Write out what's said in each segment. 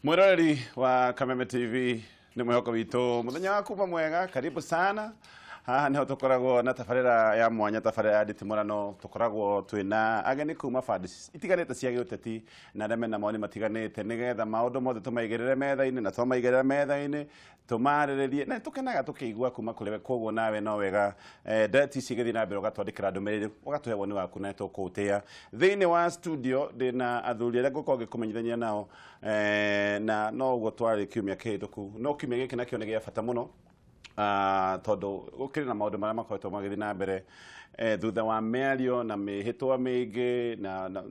Mwiroreri wa Kameme TV ni mwihoko witu muthenya wa kuma mwega, karibu sana. Haha niho tukoragwo na tabarĩra ya mwanya, tabarĩra ya nditimũrano. Tukoragwo twĩna ageni kuma bandi itiganĩte cia gĩũteti na arĩa mena mawoni matiganĩte, nĩgetha maũndũ mothe tũmaigĩrĩre metha-inĩ, na twamaigĩrĩra metha-inĩ tũmarĩrĩrie, na tũkenaga tũkĩigua kuma kũrĩ we. Koguo nawe no wega ndeto ici igĩthiĩ na mbere ũgatwandĩkĩra ndũmĩrĩri, ũgatũhe woni waku na tũkũũtĩa. Thĩinĩ wa studio ndĩna athuri arĩa ngũkorwo ngĩkũmenyithania nao, na no ũguo twarĩ kiumia kĩhĩtũku, no kiumia gĩkĩ nakĩo nĩ gĩa bata mũno, tondu gukiri na maundu maria makoretwo magithii na mbere thutha wa mĩario na mĩhĩtwa mĩingĩ na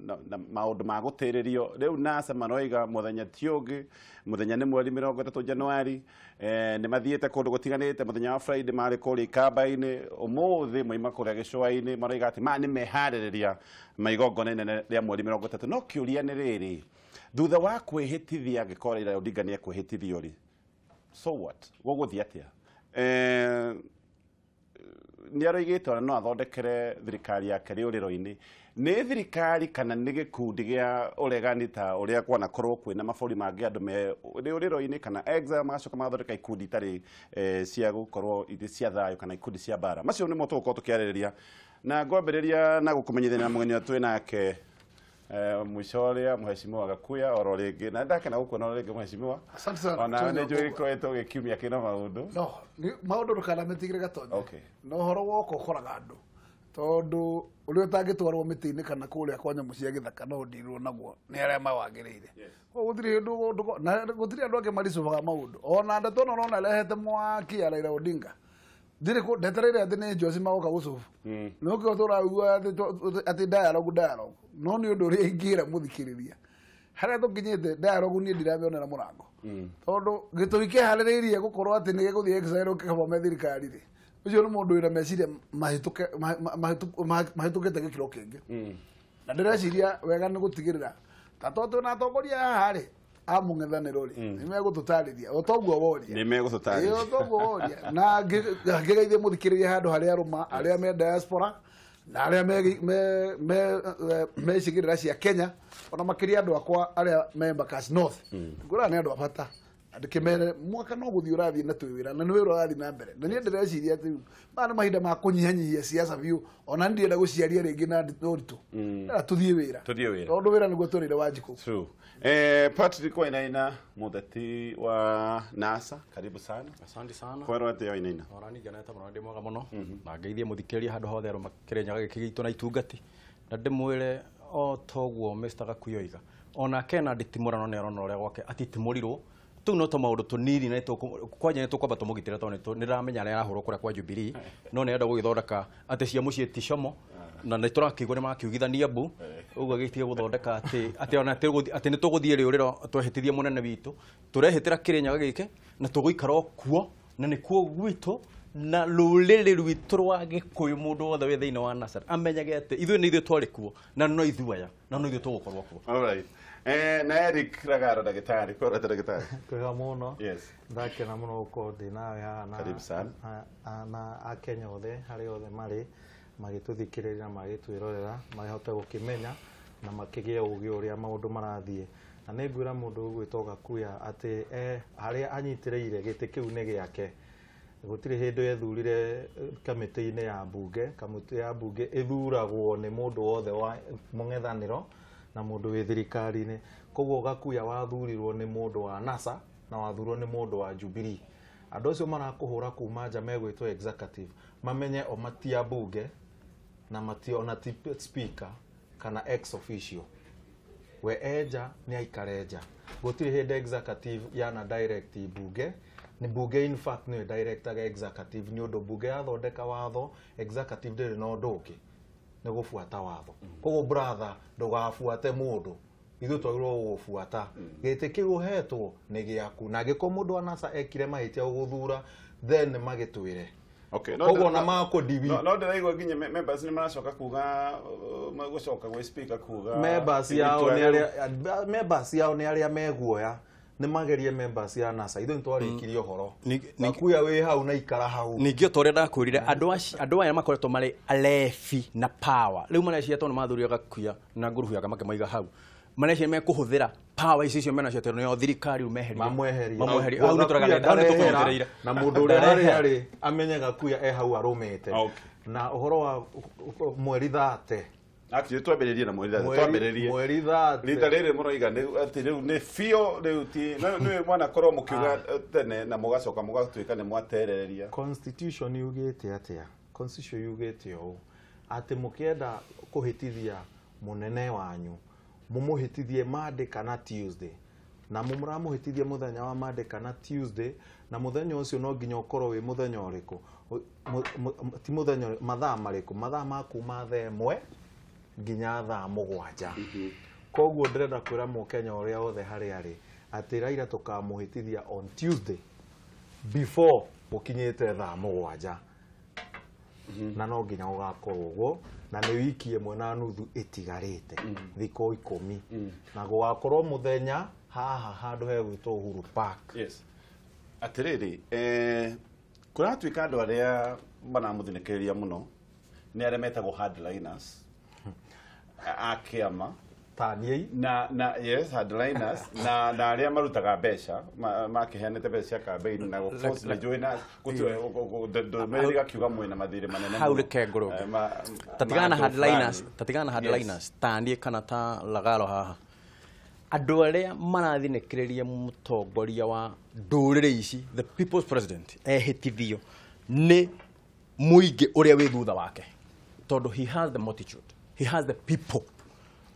maundu ma gũtĩrĩrio. Rĩu NASA maroiga mũthenya ti ũngĩ, mũthenya nĩ mweri 30 Januari. Nĩ mathiĩte kũndũ gũtiganĩte. Mũthenya wa Friday marĩ kũrĩa Ikamba-inĩ, ũmũthĩ moima kũrĩa Gĩcũa-inĩ. Maroiga atĩ maya nĩ meharĩrĩria ma igongona inene rĩa mweri 30. No kĩũria nĩ rĩrĩ, thutha wa kwĩhĩtithia, angĩkorwo Raila Odinga nĩ ekwĩhĩtithio rĩ, so what, gũgũthiĩ atĩa? Nĩ aroigĩte ona no athondekere thirikari yake rĩũrĩro-inĩ. Nĩ thirikari kana nĩ gĩkundi gĩa ũregani ta ũrĩa kwanakorwo kwĩna mabũrũri mangĩ andũ me rĩũrĩro-inĩ kana exile magacoka magathondeka ikundi itarĩ cia gũkorwo irĩ cia thayũ kana ikundi cia mbara. Macio nĩmo tũgũkorwo tũkĩarĩrĩria, na ngwambĩrĩria na gũkũmenyithania na mũgeni ũrĩa twĩ nake, mũico ũrĩa Mheshimiwa Gakuya oro rĩngĩ, na ndakena gũkuona oro rĩngĩ Mheshimiwa. Asante sana. Ona nĩ njũĩ gĩkoretwo gĩkiumia kĩna maũndũ. No, maũndũ ndũkanametigĩre gatonye. No ũhoro woka ũkoraga andũ, tondũ ũrĩa ũtangĩtwarwo mĩtĩ-inĩ kana kũrĩa kwa nyamũ cia gĩthaka no ũndirwo naguo nĩ arĩa mawagĩrĩire. Koguo gũtirĩ hĩndĩ na gũtirĩ andũ angĩ maricobaga maũndũ. Ona ndeto ĩno ũrona ĩrehete mwaki ya Raila Odinga, ndirĩ ndetereire atĩ nĩ Josi magoka gũcobu. No kĩo tũraigua atĩ dialogue, dialogue, no nĩ ũndũ ũrĩa ingĩra mũthikĩrĩria harĩa tũkinyĩte dialogue niĩ ndiramĩonera mũrango, tondũ gĩtũmi kĩharĩrĩirie gũkorwo atĩ nĩ gĩgũthiĩ exile kĩhome thirikari rĩ, ũcio nĩ mũndũ wĩna meciria mahĩtũkĩte gĩkĩro kĩngĩ. Na ndĩreciria wega nĩ gũtigĩrĩra ta to twĩna atongoria haha rĩ a mũng'ethanĩro rĩ, nĩ megũtũtarĩria o toguo woria. Nĩ megũtũtarĩria. Ĩĩ, o toguo woria. Na ngĩgeithie mũthikĩrĩria handũ harĩa arũma arĩa me diaspora na arĩa me icigĩrĩra cia Kenya, ona makĩria andũ akwa arĩa me Embakasi North. Ngũraga nĩ andũ a bata. Ndĩkĩmere mwaka no gũthiĩ ũrathiĩ na twĩ wĩra, na nĩ wĩra ũrathiĩ na mbere. Na niĩ ndĩreciria atĩ maya nĩ mahinda ma kũnyihanyihia siasa biũ, ona ndirenda gũciaria rĩngĩ na ũritũ. Ndĩrenda tũthiĩ wĩra. Tũthiĩ wĩra. Tondũ wĩra nĩguo tũrĩre wa njikũ. True. Patrick Wainaina, mũteti wa NASA, karibu sana. Asante sana. Kwero atĩa Wainaina? Ona ni ngenete mũno, ndĩ mwega mũno. Na ngeithie mũthikĩrĩria handũ hothe arũma Kĩrĩnyaga gĩkĩ gitũ na itungati. Na ndĩmwĩre o toguo Mr. Gakuya oiga. Onake na nditimũrano nĩ arona ũrĩa gwake atitimũrirwo. Tũu no tũmaũndũ tũnini na kwanja nĩ tũkwamba tũmũgitĩre, tondũ nĩ ndĩramenya nĩ arahũrwo kũrĩa kwa Jubilee, no nĩ arenda gũgĩthondeka atĩ cia mũciĩ ti como, na nĩ tũrakĩigua nĩ makiugithania mbu, ũguo agĩtige gũthondeka atĩ ona atĩ nĩ tũgũthiĩ rĩũrĩro twehĩtithie mũnene witũ, tũrehĩtĩra Kĩrĩnyaga gĩkĩ na tũgũikara o kuo, na nĩkuo gwitũ na rũrĩrĩ rwitũ rwa Gĩkũyũ. Mũndũ wothe wĩ thĩinĩ wa NASA amenyage atĩ ithuĩ nĩ ithuĩ twarĩ kuo, na no ithuĩ aya, na no ithuĩ tũgũkorwo kuo. All right. Na Eric Ragaro ndagĩtarĩ, kwĩra atĩa ndagĩtarĩ? Kwega mũno. Ndakena mũno gũkorwo ndĩ nawe haha Karibu sana. na Akenya othe harĩa othe marĩ magĩtũthikĩrĩria na magĩtwĩrorera, mahote gũkĩmenya na makĩgĩe ũgĩ ũrĩa maũndũ marathiĩ. Na nĩ ngwĩra mũndũ ũgwĩtwo Gakuya atĩ harĩa anyitĩrĩire gĩtĩ kĩu nĩ gĩake. Gũtirĩ hĩndĩ ethurire kamĩtĩ-inĩ ya mbunge. Kamĩtĩ ya mbunge ĩthuragwo nĩ mũndũ wothe wa mũng'ethanĩro na mũndũ wĩ thirikari-inĩ. Koguo Gakuya wathurirwo nĩ mũndũ wa NASA na wathurwo nĩ mũndũ wa Jubilee. Andũ acio marakũhũra kuma nja megwĩtwo executive, mamenye o mati a mbunge na mati ona ti speaker kana ex officio. We enja nĩ aikare nja. Gũtirĩ hĩndĩ executive yana direct mbunge. Nĩ mbunge in fact nĩyo directaga executive, nĩ ũndũ mbunge yathondeka watho, executive ndĩrĩ na ũndũ ũngĩ, nĩ gũbuata watho. Koguo brother, ndũgabuate mũndũ, ithuĩ twagĩrĩirwo gũgũbuata. Gĩtĩ kĩu ũhetwo nĩ gĩaku, na angĩkorwo mũndũ wa NASA ekire mahĩtia gũgũthura, then magĩtwĩre. Okay, Koguo ona makũdiwi. No ndĩraigua nginya members nĩ maracoka kuga, gũcoka gwĩ speaker kuga Members ithuĩ yao nĩ twagĩrĩirwo arĩa, members yao nĩ arĩa meguoya. Nĩ magerie members ya NASA. Ithuĩ nĩ twarĩkirie ũhoro. Gakuya wĩ hau na ikara hau. Ningĩ o ta ũrĩa ndakwĩrire, andũ aya makoretwo marĩ alebi na power. Rĩu mareciria tondũ nĩ mathurire Gakuya na ngurubu yake makĩmaiga hau. Mareciria mekũhũthĩra power ici icio mena cio tondũ nĩo thirikari ũmeherie. Mamweherie. Hau nĩtũraganĩte, hau nĩtũkũnyitĩrĩire. Na mũndũ ũrĩa arĩ amenye Gakuya e hau arũmĩte. Okay. Na ũhoro wa mweri 30. Actually twambĩrĩrie na mweri 30, twambĩrĩrie. Mweri 30. Rita rĩrĩ mũroiga nĩ atĩ rĩu nĩ biũ rĩu ti nĩ mwanakorwo mũkiuga tene na mũgacoka mũgatuĩka nĩ mwaterereria. Constitution yugĩte atĩa? Constitution yugĩte ũũ atĩ mũkĩenda kũhĩtithia mũnene wanyu mũmũhĩtithie Monday kana Tuesday, na mũramũhĩtithia mũthenya wa Monday kana Tuesday, na mũthenya ũcio no nginya ũkorwo wĩ mũthenya ũrĩkũ, ti mũthenya, mathaa marĩkũ, mathaa ma kuma thaa 1 nginya thaa 7. Koguo ndĩrenda kwĩra mũkenya ũrĩa wothe harĩa arĩ atĩ Raila tũkamũhĩtithia on Tuesday before gũkinyĩte thaa 7. Na no nginya gũgakorwo ũguo, na nĩ wiki 1.5 ĩtigarĩte, thikũ 10, na gũgakorwo mũthenya haha handũ hegwĩtwo Uhuru Park. Yes. Atĩrĩrĩ, kũratuĩka andũ arĩa maramũthinĩkĩrĩria mũno nĩ arĩa metagwo hardliners a kĩama Taniei na yes, hardliners na arĩa marutaga mbeca makĩheanĩte mbeca cia campaign na gũforce na join us ndũmĩrĩri gakiuga mwĩna mathirĩ manene Hau reke ngũrũnge. Tatigana hardliners, tatigana hardliners taniĩ kana ta Lagalo haha. Andũ arĩa marathinĩkĩrĩria mũtongoria wa ndũrĩrĩ ici, the people's president, ehĩtithio nĩ mũingĩ ũrĩa wĩ thutha wake, tondũ he has the multitude, he has the people.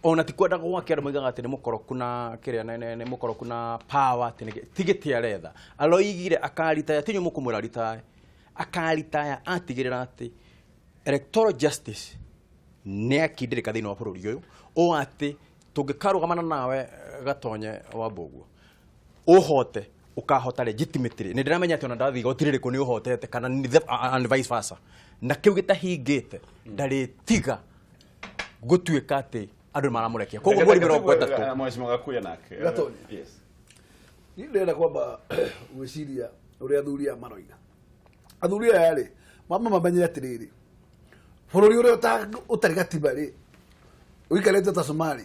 Ona ti kwenda gwake andũ moigaga atĩ nĩ mũkoroku na kĩrĩa nĩ mũkoroku na power, atĩ ti gĩtĩ aretha. Aroigire akaritaya, ti inyuĩ mũkũmwĩra aritaya, akaritaya atigĩrĩra atĩ electoral justice nĩ akindĩrĩka thĩinĩ wa bũrũri ũyũ, ũũ atĩ tũngĩkarũgamana nawe Gatonye wa Mbũguo ũhote ũkahota legitimately. Nĩ ndĩramenya atĩ ona ndathiĩ igoti rĩrĩkũ nĩ ũhotete kana and vice versa, na kĩu gĩtahingĩte ndarĩtiga gũtuĩka atĩ andũ nĩmaramũrekia. Koguo mweri 30 Mheshimiwa Gakuya nake. Gatonye. Yes. Niĩ ndĩrenda kwamba gwĩciria ũrĩa athuri aya maroiga. Athuri aya rĩ, mama mamenye atĩrĩrĩ, bũrũri ũrĩa ũtarĩ gatiba rĩ, ũikarĩte ta Somali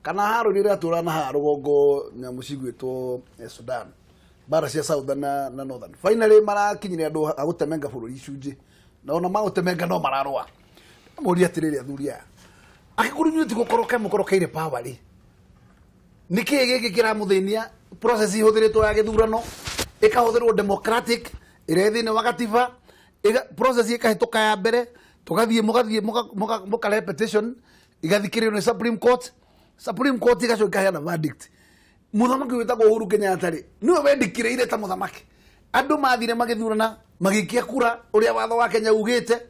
kana harũ rĩrĩa atũra na haha rũgongo nyamũ cigwĩtwo Sudan, bara cia Southern na Northern. Finally marakinyire andũ a gũtemenga bũrũri icunjĩ, na ona magũtemenga no mararũa. Mũria atĩrĩrĩ athuri aya, angĩkorwo inyuĩ ti gũkoroka mũkorokeire power rĩ, nĩ kĩĩ gĩkĩ kĩramũthĩnia? Process ihũthĩrĩtwo ya gĩthurano ĩkahũthĩrwo democratic ĩrĩa thĩinĩ wa gatiba, process ĩkahĩtũka ya mbere, tũgathiĩ mũgathiĩ mũkarehe petition igathikĩrĩrio nĩ Supreme Court, Supreme Court igacoka ĩkaheana verdict. Mũthamaki wĩtagwo Uhuru Kenyatta rĩ, nĩwe wendikĩrĩire ta mũthamaki. Andũ mathire magĩthurana magĩikia kura ũrĩa watho wa Kenya ugĩte,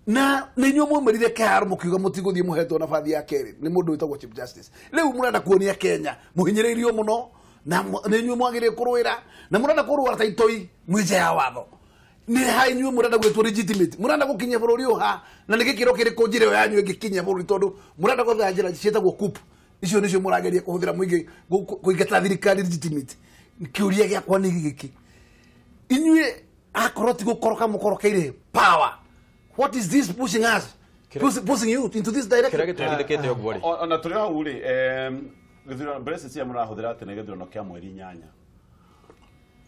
na nĩ inyuĩ mwaumĩrire kĩharo mũkiuga mũtigũthiĩ mũhetwo nabathi ya kerĩ nĩ mũndũ wĩtagwo Chief Justice. Rĩu mũrenda kuonia Kenya mũhinyĩrĩirio mũno, na nĩ inyuĩ mwagĩrĩire kũrũĩra, na mũrenda kũrũa ta itoi mwĩ nja ya watho. Nĩ ha inyuĩ mũrenda gwĩtwo legitimate, mũrenda gũkinyia bũrũri ũyũ ha, na nĩ gĩkĩro kĩrĩkũ njĩra ĩyo yanyu ĩngĩkinyia bũrũri, tondũ mũrenda kũhũthĩra njĩra ciĩtagwo coup. Icio nĩcio mũrageria kũhũthĩra mũingĩ kũingata thirikari legitimate. Kĩũria gĩakwa nĩ gĩkĩ, inyuĩ akorwo ti gũkoroka mũkorokeire power, what is this pushing us, pushing you into this direction? Kĩrĩa gĩtũthindĩkĩte ũguo rĩ, Ona tũrĩ hau rĩ, gĩthurano Brexit cia mũrahũthĩra atĩ nĩ gĩthurano kĩa mweri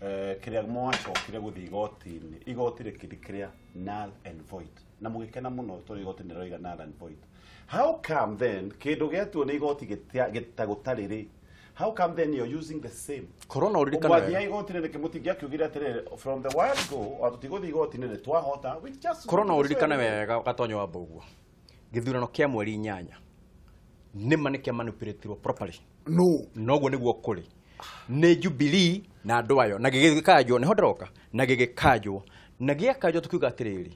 8, kĩrĩa mwacokire gũthiĩ igoti-inĩ, igoti rĩkĩndikĩrĩa null and void, na mũgĩkena mũno tondũ igoti nĩ rĩroiga null and void. How come then kĩndũ gĩatuo nĩ igoti gĩtagũtarĩ rĩ, how come then you're using the same? Corona ũririkane Mwathia wega. igoti-inĩ nĩkĩ mũtingĩakiugire atĩrĩrĩ from the word go, o tũtigũthiĩ igoti-inĩ nĩ twahota, we just Corona ũririkane wega Gatonye wa Mbũguo, gĩthurano kĩa mweri 8 nĩma nĩ kĩamanipulatirwo properly. No. Noguo nĩguo kũrĩ nĩ Jubilee na andũ ayo, na gĩgĩkanjwo, nĩho ndĩroka, na gĩgĩkanjwo, na gĩakanjwo tũkiuga atĩrĩrĩ,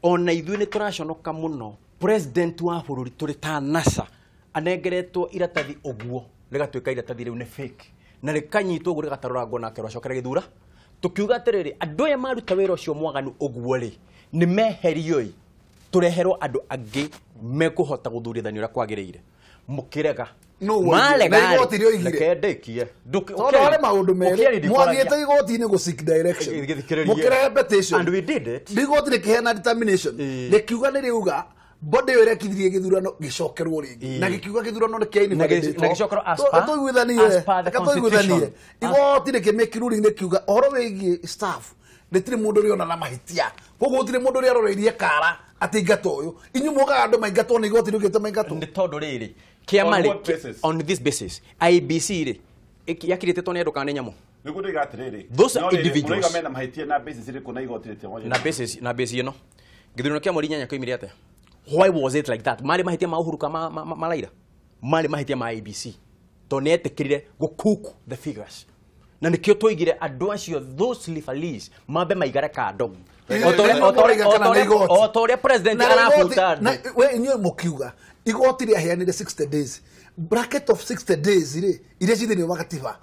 ona ithuĩ nĩ tũraconoka mũno president wa bũrũri tũrĩ ta NASA anengeretwo iratathi ũguo rĩgatuĩka iratathi rĩu nĩ fake, na rĩkanyitwo ũguo rĩgatarũrangwo nake rwacokera gĩthura. Tũkiuga atĩrĩrĩ, andũ aya maruta wĩra ũcio mwaganu ũguo rĩ, nĩ meherio-ĩ, tũreherwo andũ angĩ mekũhota gũthurithania ũrĩa kwagĩrĩire. Mũkĩrega. No, Marega na igoti rĩoigire. Reke ndĩkie. Tondũ harĩ maũndũ merĩ, mwathiĩte igoti-inĩ gũ seek direction, mũkĩrehe petition, And we did it. igoti rĩkĩheana determination, rĩkiuga nĩ rĩuga Body ĩyo ĩrekithirie gĩthurano gĩcokerwo rĩngĩ na gĩkiuga gĩthurano nĩ kĩa invalidate Na gĩcokerwo as per the constitution. Igoti rĩkĩmake ruling rĩkiuga ũhoro wĩgiĩ staff rĩtirĩ mũndũ ũrĩona na mahĩtia, koguo gũtirĩ mũndũ ũrĩa aroreirie kara atĩ ingatwo ũyũ. Inyuĩ mugaga andũ maingatwo nĩ igoti rĩugĩte maingatwo nĩ tondũ rĩrĩ kĩama rĩ on this basis IEBC rĩ yakirĩtĩtwo nĩ andũ kana nĩ nyamũ. Nĩguo ndoiga atĩrĩrĩ, those are individuals mũrauga mena mahĩtia na basis ĩrĩkũ na igoti rĩtĩ na basis na base ĩno gĩthurano kĩa mweri 8 kĩoimire atĩa? Why was it like that? Marĩ mahĩtia ma Uhuru kana ma Raila? Marĩ mahĩtia ma IEBC tondũ nĩ etĩkĩrire gũ cook the figures, na nĩkĩo twoigire andũ acio those referees mambe maigare kando o ta ũrĩa president arabuta andũ. We inyuĩ mũkiuga igoti rĩaheanire 60 days, bracket of 60 days rĩ iria ci thĩinĩ wa gatiba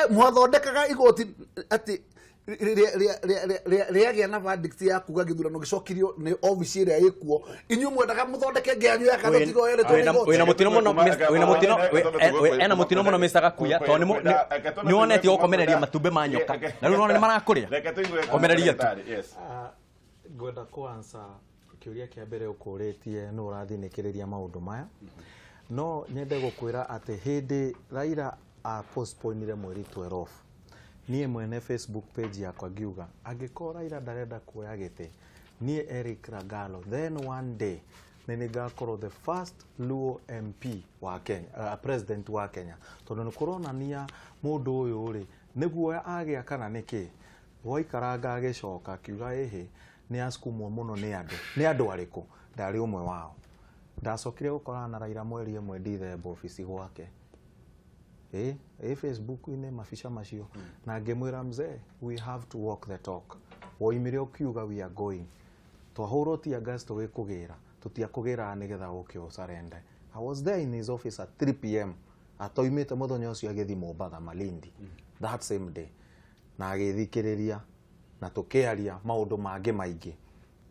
mwathondekaga igoti atĩ rĩagĩa na verdict ya kuga gĩthurano gĩcokirio nĩ obici ĩrĩa ĩkuo. Inyuĩ mwendaga mũthondeke ngĩanyu ya kando tiga yeretwo nĩ igoti. Wĩna mũtino mũno, wĩna mũtino, ena mũtino mũno Mr. Gakuya tondũ nĩ wonete gũkomereria matumbĩ ma nyoka na rĩu nĩ marakũrĩa komereria tu. Ngwenda kũ-answer kĩũria kĩa mbere ũkũrĩtie nũ ũrathinĩkĩrĩria maũndũ maya. No nyende gũkwĩra atĩ hĩndĩ Raila postponire mweri 12, niĩ mwene Facebook page yakwa ngiuga angĩkorwo Raila ndarenda kuoya gĩtĩ, niĩ Eric Ragalo then one day nĩ nĩngakorwo the first Luo MP wa Kenya, president wa Kenya, tondũ nĩ kũronania mũndũ ũyũ rĩ nĩguo agĩa kana nĩkĩ. Waikaranga agĩcoka akiuga ĩhĩ nĩ asukumwo mũno nĩ andũ. Nĩ andũ arĩkũ? Ndarĩ ũmwe wao. Ndacokire gũkorana na Raila mweri 1 Dithemba obici gwake Facebook-inĩ mabica macio, na ngĩmwĩra mzee, we have to walk the talk. Woimire ũkiuga we are going, twahũrwo tear gas tũgĩkũgĩra, tũtiakũgĩraga nĩgetha ũke ũcarende. I was there in his office at 3 p.m. atoimĩte mũthenya ũcio agĩthiĩ Mombatha Malindi that same day, na agĩthikĩrĩria na tũkĩaria maũndũ mangĩ maingĩ.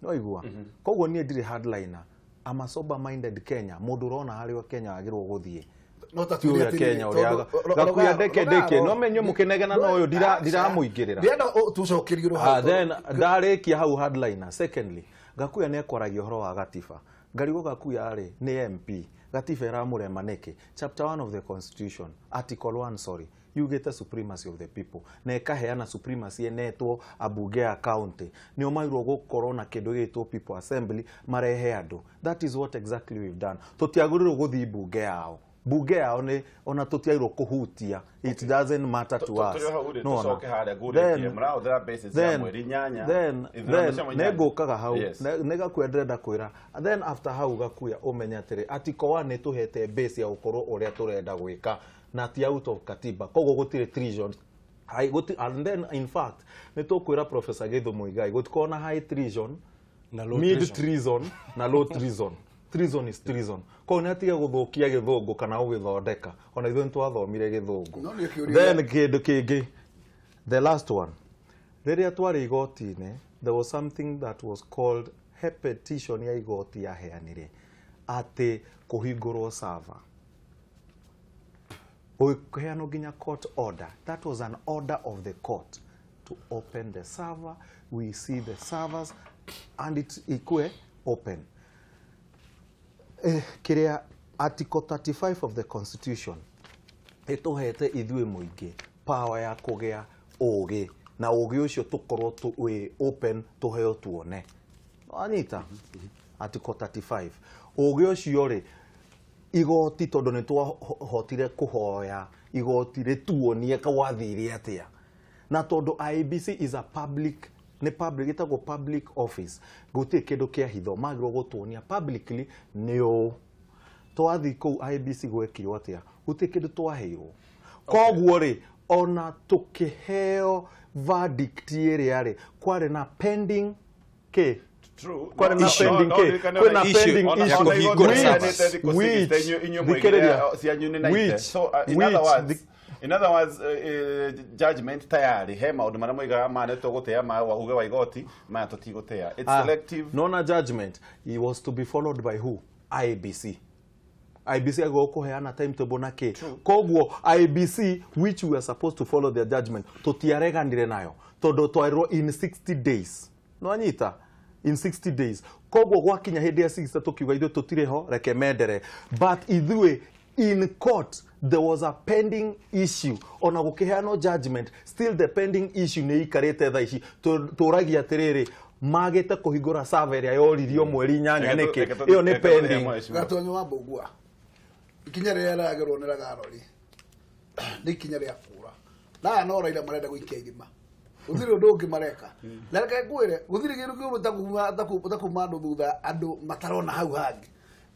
No igua koguo niĩ ndirĩ hardliner, I'm a sober minded Kenya, mũndũ ũrona harĩa Kenya wagĩrĩirwo gũthiĩ. No ta tuuria Kenya ũrĩa Gakuya ndeke ndeke no menywe mũkĩnegena na ũyũ ndiramũingĩrĩra ndĩrenda tũcokerio rũhau. Then ndarĩkia hau hardliner. Secondly, Gakuya nĩ ekwaragia ũhoro wa gatiba. Ngarigwo Gakuya rĩ nĩ MP, gatiba ĩramũrema nĩkĩ? Chapter 1 of the constitution, article 1 sorry, yugĩte supremacy of the people na ĩkaheana supremacy ĩnetwo ambunge ya county nĩo magĩrĩirwo gũkorwo na kĩndũ gĩgĩtwo people assembly marehe andũ. That is what exactly we've done. Tũtiagĩrĩirwo gũthiĩ mbunge yao, bunge yao nĩ ona tũtiagĩrĩirwo kũhutia. It doesn't matter to us. No, then nĩ ngũkaga hau nĩ Gakuya ndĩrenda kwĩra. Then after hau Gakuya ũmenye atĩrĩ article 1 nĩ tũhete base ya gũkorwo ũrĩa tũrenda gwĩka na ti out of katiba, koguo gũtirĩ treason. And then in fact nĩ tũkwĩra Professor Githu Muigai gũtikorwo na high treason, mid treason na low treason. Treason is treason. Koguo nĩ atige gũthũkia gĩthũngũ kana gũgĩthondeka. Ona ithuĩ nĩ twathomire gĩthũngũ. Then kĩndũ kĩngĩ, the last one, rĩrĩa twarĩ igoti-inĩ there was something that was called he petition ya igoti yaheanire atĩ kũhingũrwo server, ũkĩheanwo nginya court order. That was an order of the court to open the server. We see the servers and it ikue open. Kĩrĩa article 35 of the constitution ĩtũhete ithuĩ mũingĩ power ya kũgĩa ũgĩ, na ũgĩ ũcio tũkorwo wĩ open tũheo tuone. Anyita article 35 ũgĩ ũcio rĩ igoti, tondũ nĩ twahotire kũhoya igoti rĩtuonie gwathire atĩa, na tondũ IEBC is a public, nĩ public, ĩtagwo public office, gũtirĩ kĩndũ kĩa hitho, magĩrĩirwo gũtuonia publicly nĩ ũũ. Twathiĩ kũu IEBC gwekirwo atĩa, gũtirĩ kĩndũ twaheirwo. Koguo rĩ ona tũkĩheo verdict ĩrĩa rĩ kwarĩ na pending kĩ True. Kwari na pending ke. Kwina pending issue. Which, so in other words, judgment tayari he maundu maria moigaga ma nĩ tũgũtĩa ma uge wa igoti maya tũtigũtĩa. It's selective. Nona judgment it was to be followed by who? IEBC. IEBC agwo kuheana timetable na ke. Koguo IEBC which we are supposed to follow their judgment tutiareganire nayo tondu twairwo in 60 days. No anyita in 60 days. Koguo gwakinya hĩndĩ ya 60 tũkiuga ithuĩ tũtirĩ ho, reke mendere. But ithuĩ in court there was a pending issue. Ona gũkĩheanwo judgment, still the pending issue nĩ ikarĩte thaa ici. Tũragia atĩrĩrĩ, magĩte kũhingũra server ĩrĩa yoririo mweri 8 nĩkĩ? Ĩyo nĩ pending. Gatonyo wa Mbũgua, ikinya rĩrĩa rĩragerwo nĩ Ragarori nĩ ikinya rĩa kũra. Na aya no Raila marenda gũikia irima. Gũtirĩ ũndũ ũngĩ mareka. Na reke ngwĩre, gũtirĩ kĩndũ kĩũru ta kuma andũ thutha andũ matarona hau hangĩ.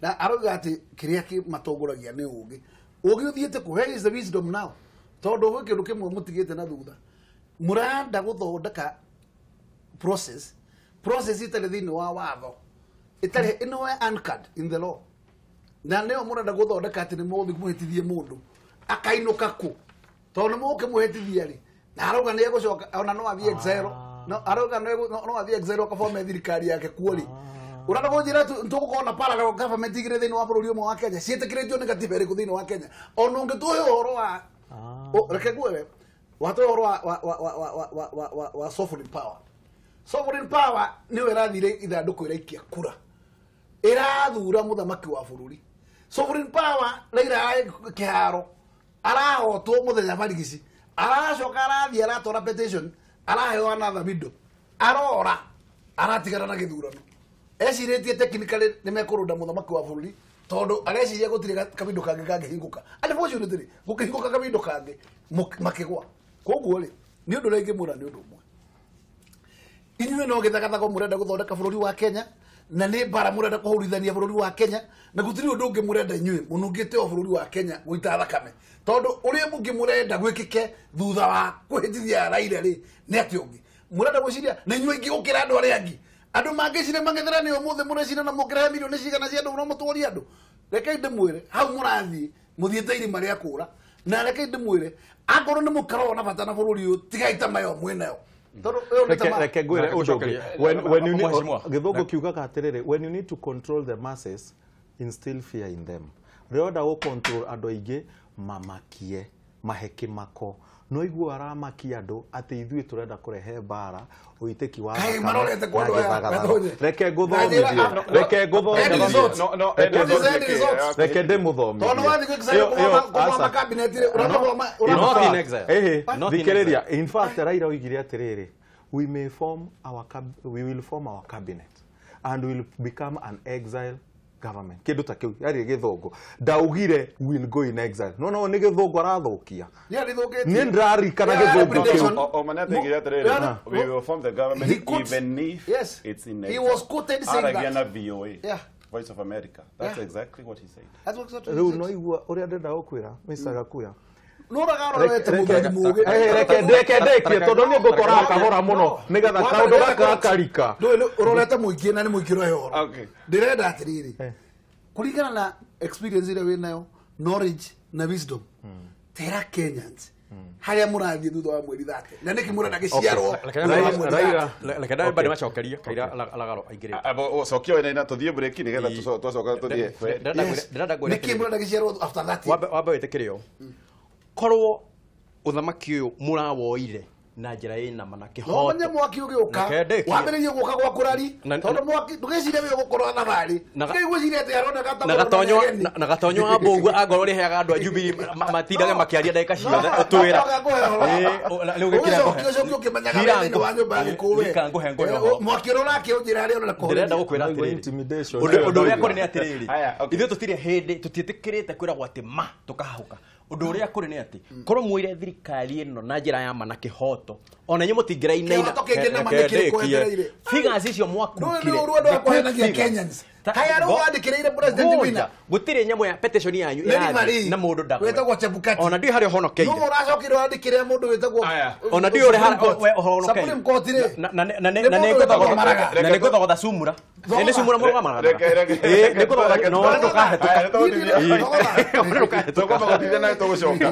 Na arauga atĩ kĩrĩa kĩmatongoragia nĩ ũũgĩ. Ũũgĩ ũthiĩte kũ? Where is the wisdom now? Tondũ gwĩ kĩndũ kĩmwe mũtigĩte na thutha. Mũrenda gũthondeka process itarĩ thĩinĩ wa watho, itarĩ ĩno anchored in the law. Na nĩyo mũrenda gũthondeka atĩ nĩ mũgũthiĩ mũhĩtithie mũndũ akainũka kũ? Tondũ nĩ mũgũkĩmũhĩtithia rĩ, na arauga nĩ egũcoka ona no athiĩ exile, no arauga no athiĩ exile akabome thirikari yake kuo rĩ. Ũrenda kũnjĩra tũgũkorwo na parallel government igĩrĩ thĩinĩ wa bũrũri ũmwe wa Kenya ciĩtĩkĩrĩtio nĩ gatiba ĩrĩkũ thĩinĩ wa Kenya? Ona ũngĩtũhe ũhoro wa reke ngwĩre, watũhe ũhoro wa sovereign power. Sovereign power nĩyo ĩrathire ithandũkũ ĩraikia kura, ĩrathura mũthamaki wa bũrũri. Sovereign power Raila kĩharo arahotwo mũthenya barigici, aracoka arathiĩ aratwara petition, araheo another window, arora aratigana na gĩthurano. Ecirĩtie technically nĩ mekũrũnda mũthamaki wa bũrũri tondũ areciria gũtirĩ kawindo kangĩ kangĩhingũka. Unfortunately gũkĩhingũka kawindo kangĩ makĩgwa. Koguo rĩ, nĩ ũndũ ũrĩa ingĩmwĩra nĩ ũndũ ũmwe. Inyuĩ no gĩthagathago mũrenda gũthondeka bũrũri wa Kenya, na nĩ mbara mũrenda kũhũrithania bũrũri wa Kenya, na gũtirĩ ũndũ ũngĩ mũrenda inyuĩ mũnungĩte o bũrũri wa Kenya gũita thakame. Tondũ ũrĩa mũngĩ mũrenda gwĩkĩke thutha wa kũhĩtithia Raila rĩ, nĩ atĩ ũngĩ mũrenda gwĩciria na inyuĩ aingĩ gũkĩra andũ arĩa angĩ. Andũ mangĩcire mang'ethanĩra nĩ ũmũthĩ mũrecira na mũkĩrehe mirioni cigana cia andũ no mũtũrie andũ. Rekei ndĩmwĩre hau mũrathiĩ mũthiĩte irima rĩa kũra. Na rekei ndĩmwĩre akorwo nĩ mũkarwo na bata na bũrũri ũyũ, tigai tamaa ĩyo mwĩnayo. Reke ngwĩre ũndũ ũngĩ. When you need, gĩthũngũ kiugaga atĩrĩrĩ, when you need to control the masses, instill fear in them. Rĩrĩa gũ control andũ aingĩ, mamakie, mahe kĩmako. No igua aramakia andũ atĩ ithuĩ tũrenda kũrehe mbara ũitĩki wa thakame. Reke ngũthomithie, reke ngũthomithie, reke ndĩmũthomithie. Thikĩrĩria, in fact Raila oigire atĩrĩrĩ, we may form our we will form our cabinet and we will become an exile government. Kĩndũ ta kĩu yarĩ gĩthũngũ. Ndaugire will go in exile. No no nĩ gĩthũngũ arathũkia. Nĩ ndĩrarikana gĩthũngũ kĩu. O manate atĩrĩrĩ, we will form the government even if it's in exile. He was quoted saying that. Aragia na VOA. Yeah. Voice of America. That's exactly what he said. That's exactly what he said. Rĩu no igua ũrĩa ndĩrenda gũkwĩra Mr. Gakuya. No ragaro mũthoni mũũgĩ. Reke ndĩkie tondũ niĩ ngũtwaraga kahora mũno nĩgetha kaũndũ gaka gakarika. Ndũĩ ũrorete mũingĩ na nĩ mũingĩ ũrohe ũhoro. Ndĩrenda atĩrĩrĩ, kũringana na experience ĩrĩa wĩnayo, knowledge na wisdom, tera Kenyans harĩa mũrathiĩ thutha wa mweri 30 na nĩkĩ mũrenda gĩciarwo. Reke ndambe macokerie kaira Lagaro aingĩrĩte. Cokia wena na tũthiĩ break nĩgetha twacoka tũthiĩ. Ndĩrenda ngwĩre nĩkĩ mũrenda gĩciarwo after 30. Wambe wĩtĩkĩre ũũ, korwo ũthamaki ũyũ mũrawoire na njĩra ĩna mana kĩhoto. No menye mwaki ũgĩũka wambĩrĩrie gũka gwa kũrari tondũ mwaki ndũgĩcirie wĩ ũgũkorwo thabarĩ ndũgĩcirie atĩ aroneka ta na Gatonyo wa Mbũgua angorwo rĩheaga andũ a Jubilee matindage makĩaria ndagĩka ciothe ũtwĩra rĩu gĩkĩra ũcoke ũkĩmenyaga wĩ thĩinĩ wa nyũmba ya gĩkũwe mwaki ũrĩa ũrakĩũnjĩra harĩa ũrenda kũhũrĩria. Ndĩrenda gũkwĩra atĩrĩrĩ, ũndũ ũrĩa kũrĩ nĩ atĩrĩrĩ, ithuĩ tũtirĩ hĩndĩ tũtiĩtĩkĩrĩte kwĩragwo atĩ ma tũkahũka. Ũndũ ũrĩa kũrĩ nĩ atĩ korwo mwĩre thirikari ĩno na njĩra ya mana kĩhoto ona inyuĩ mũtingĩrainaina figures icio mwakukire gũtirĩ nyamũ ya petition yanyu ĩrathiĩ na mũndũ wĩtagwo Chebukati ona ndiũĩ harĩa ũhonokeire nũ ũracokire wandĩkĩre mũndũ wĩtagwo ona ndiũĩ ũrĩa ũhonokeire na nĩ ngũthogotha cumura nĩ cumura mũrũgamagara nĩ ngũthogotha no ndũkahĩtũka tũgũthogotithia na tũgũcoka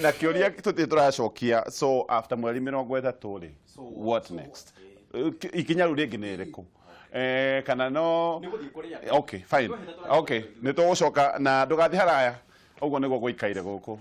na kĩũria tũtirĩ tũracokia. So after mweri 30 rĩ, what next? Ikinya rĩu rĩngĩ nĩ rĩrĩkũ? Kana no okay fine okay nĩ tũgũcoka na ndũgathiĩ haraya ũguo nĩguo gũikaire gũkũ.